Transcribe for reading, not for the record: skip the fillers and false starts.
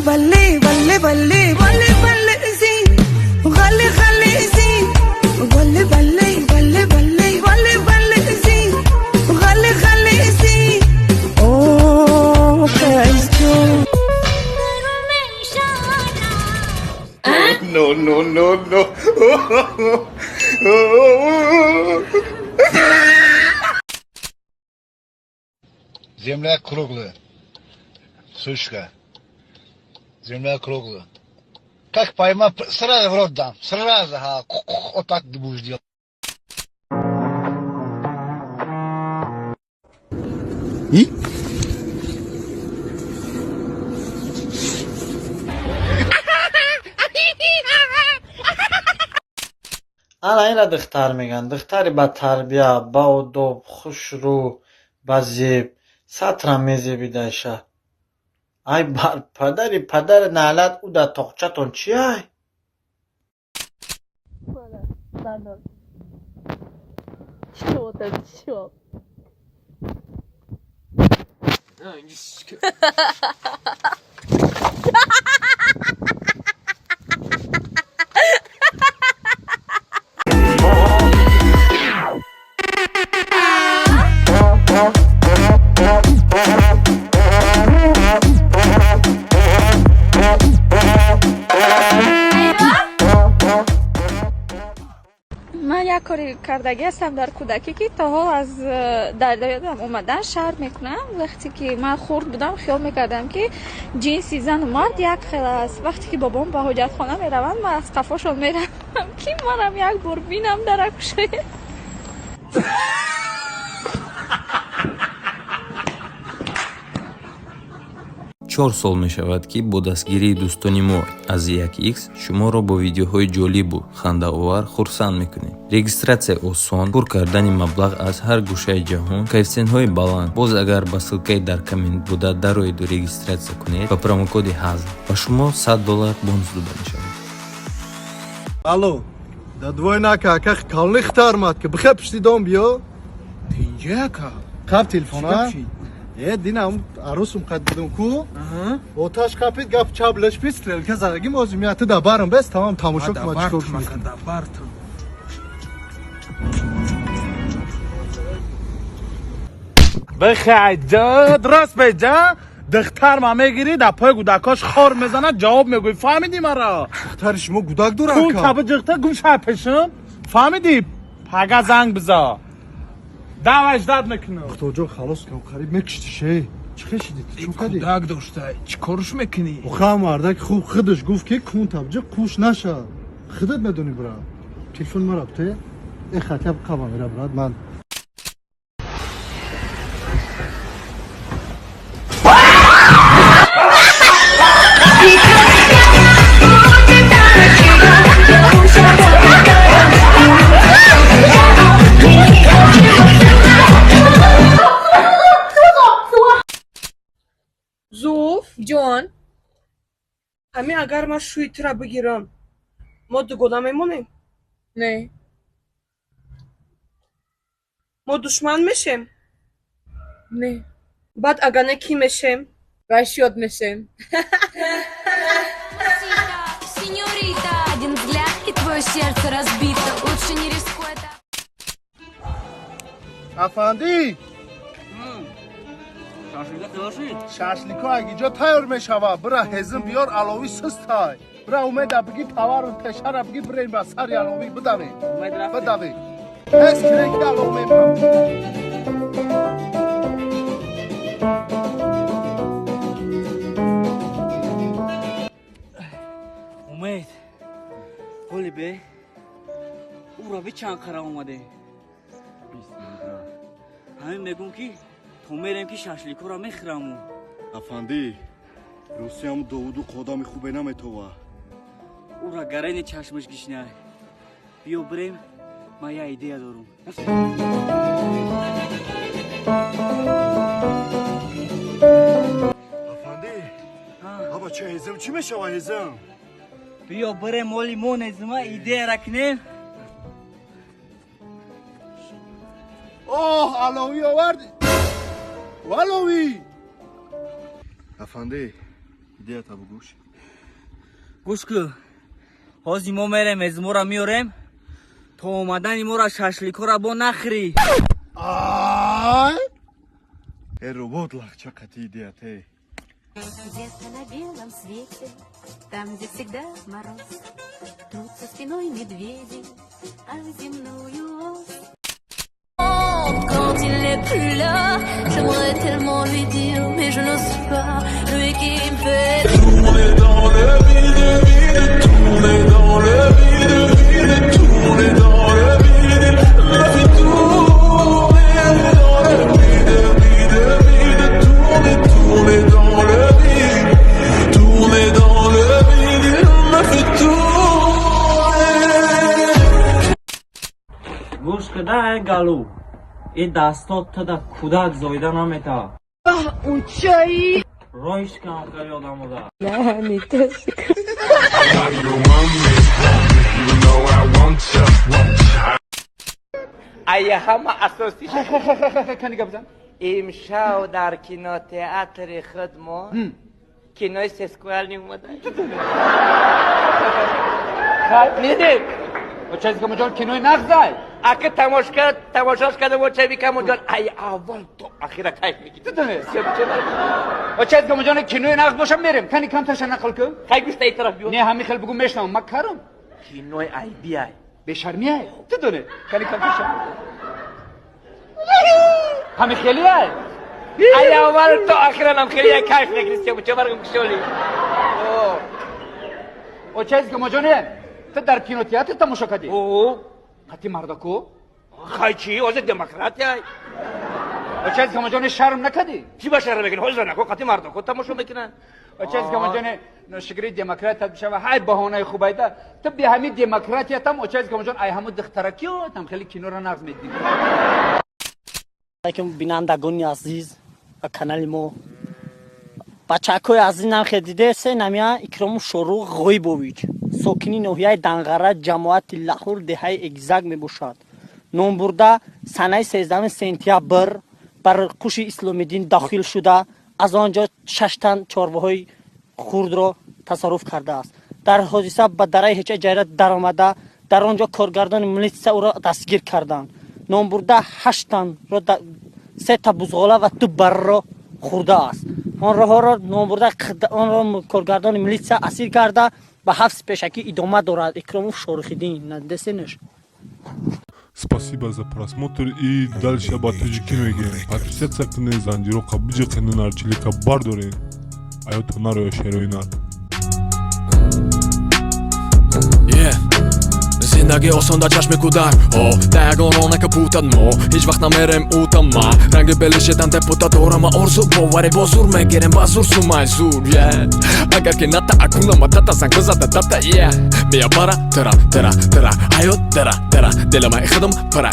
بلي بلي بلي بلي بلي زين غلي غلي زين بلي بلي بلي بلي بلي بلي زين غلي غلي زين اوه خيزتو. No, no, no, no. Земля круглая. Сучка. Земля круглая. Как поймал, сразу в рот дам. Сразу, ха, вот так ты будешь делать. И? Ана инра духтар мегӯянд. Духтари батарбия, баодоб, хушрӯ, ба зеб, сатрам мезебидаша. Ай бар падари падари наълат, ӯ дар тоқчатон чи ай? Что там, чё? Ман як кори кардагӣ ҳастам дар кӯдакӣ, ки то ҳол аз дар ёдам омадан шарм мекунам. Вақте ки ман хурд будам, хиёл мекардам, ки ҷинси зану мард як хел аст. Вақте ки бобом ба ҳоҷатхона мераванд, ман аз қафошон меравам, ки манам як бор бинам даракушое. 4 сол мешавад, ки бо дастгирии дӯстони мо аз 1x шуморо бо видеоҳои ҷолибу хандаовар хурсанд мекунем. Регистратсия осон, пур кардани маблағ аз ҳар гӯшаи ҷаҳон, коэффисиентҳои баланд. Боз агар ба ссылкаи дар коммент буда дароеду регистратсия кунед, ба промокоди ҳазл ба шумо 100 доллар бонус дода мешавад. Алло, да двой нака, ака кални хтармат, ки бихе пишти дом биё. Тинҷа, ака. Қаб телефона? Э, динам арусум қад будум ку. Оташ қапид, гап чап леш пи стрелка задаги мозим я ты да барам бес тамом тамошо кма чикор шуд. Дабартум. Бихай, дуруст беҷа, духтар ма мегирӣ, дар пои гудакош хор мезанад, ҷавоб мегӯӣ, фаҳмидӣ маро? Духтари шумо гудак дора, Кун ака? таба ҷиқта гум ша пешам, фаҳмидӣ? Пага занг биза, давай, ждать мекунам. Худоҷон, халос кам, қариб мекишти ше. Чӣ хешиди? Ту чӯ кадӣ? Кӯдак доштай, чӣ корш мекунӣ? Оха, мардак хуб худаш гуфт, ки кун табҷа қуш наша. Худат медонӣ, брат. Телефон мара бте. Э, хотя бы қабам ира, брат, ман. Зуф. Ҷон. Ҳамин агар ман шӯи тура бигирам, мо дугона мемонем? Не. Мо душман мешем? Не. Баъд агар не, кӣ мешем? Расчёт мешем. Сеньорита, один взгляд, и твое сердце разбито. Лучше не рискуй это. Афанди, шашлико агиҷо тайёр мешава. Бира, ҳезим биёр, аловӣ систай. Бира, умеда биги, тавару тешара биги, бирем ба сари аловӣ бидавем. Бидавем. Ҳез кирен ки алов мебирам. Умед, ҳоли бе ура би чанд қара омадем. Ҳамин мегӯм, ки то мерем, ки шашликора мехӯраму. Афанди, росиям Довуду қодами хубе наметова. Ура гарени чашмаш гишнай. Биё бирем, ман я идея дорум. Афанди, аба ча ҳезим чӣ мешава, ҳезим? Биё бирем, моли мо незима, идеяра кунем. Оҳ, аловӣ оварди, аловӣ. Афанди, Идеята бугӯш. Гӯш ку, ҳозир мо мерем, ҳезмора меорем, то омадани мора шашликора бо нахӯрӣ. Ай. Э, робот, лахча қати идеята е. Где-то на белом свете, там, где всегда мороз, трутся спиной медведи о земную ось. Quand il n'est plus là, j'aimerais tellement lui dire, mais je n'ose pas. Lui qui me fait Tourner dans le vide, vide, tourner dans le vide, vide, tourner dans le vide, me fait tourner dans le vide, vide, vide, tourner, tourner dans le vide, tourner dans le vide, me fait tourner. Гӯш куда, э галу, и дастот тада кӯдак зоида наметавад. Учаи. Роҳиш кам кари одамода. Наметасик. You want me, you know I want ya. Ай ҳама асосӣ. Кани гап зан. Имшав дар кинотеатри худмо кинои сексуальный омада. Дидем. Очази Камоҷон, кинои нағзай. Ака, тамошош кардам, очаби Камоҷон, ай аввал то ахира кайф мекунӣ. Тудоне. Очази Камоҷон, кинои нағз бошам, мерем. Кани камташа нақл кун. Хай, гӯшта ин тараф биё. Не, ҳами хел бугу, мешнавам, ма карам. Кинои айбиай. Бешармиай. Тудоне. Кани камташа. Ҳами хелиай. Ай аввал то ахира нам хелия кайф мекунӣ, себуча баргам кишоли. Очази Камоҷоне, ту дар кинотеатр тамошо кардӣ? Қати мардаку? Хай, чӣ, ҳозир демократия. Очази Камоҷоне, шарм накардӣ? Чӣ ба шарм мекунӣ? Ҳозир занако қати мардако тамошо мекунанд. Очази Камоҷоне, ношукри демократия бишава, ҳай баҳонаи хубайда. Ту би ҳами демократиятам, очази Камоҷон, ай ҳаму духтаракиё там хеле киноро нағз медидӣ. Алайкум, бинандагони азиз ба канали мо. Бачакҳои азиз, намхе диде се намия Икрому Шорух Ғоибович, сокини ноҳияи Данғара, ҷамоати Лаҳур, деҳаи Эгизак мебошад. Номбурда санаи 13 сентябр бар қуши Исломиддин дохил шуда, аз он ҷо шаштан чорвоҳои хурдро тасарруф кардааст. Дар ҳодиса ба дараи Ҳеча Ҷайра даромада, дар он ҷо коргардони милитсия ӯро дастгир карданд. Номбурда ҳашттанро, сета бузғола ва ду барраро хӯрдааст. Онроҳоро номбурда, онро коргардони милитсия асир карда, ба ҳабси пешакӣ идома дорад. Икромов Шорухиддин, надесенеш. Спасибо за просмотр и дальше ба тоҷикӣ мегӯем. Подписаться кунед, занҷироқа биҷиқенду нарчилика бардоред. Аёто нароя шерои нар. Yeah. Зиндагӣ осон дар чашми кӯдак о да ягон ронака путад, мо ҳеҷ вақт намерем утама ранги белишедан депутат дорама орзу боварӣ бо зур мегирем ба зур сумай зур, yeah. Агар ки ната акунама тата занг бизада тата, yeah. Мия бара тара тара тара ҳаёт дара дара дилама худам пара.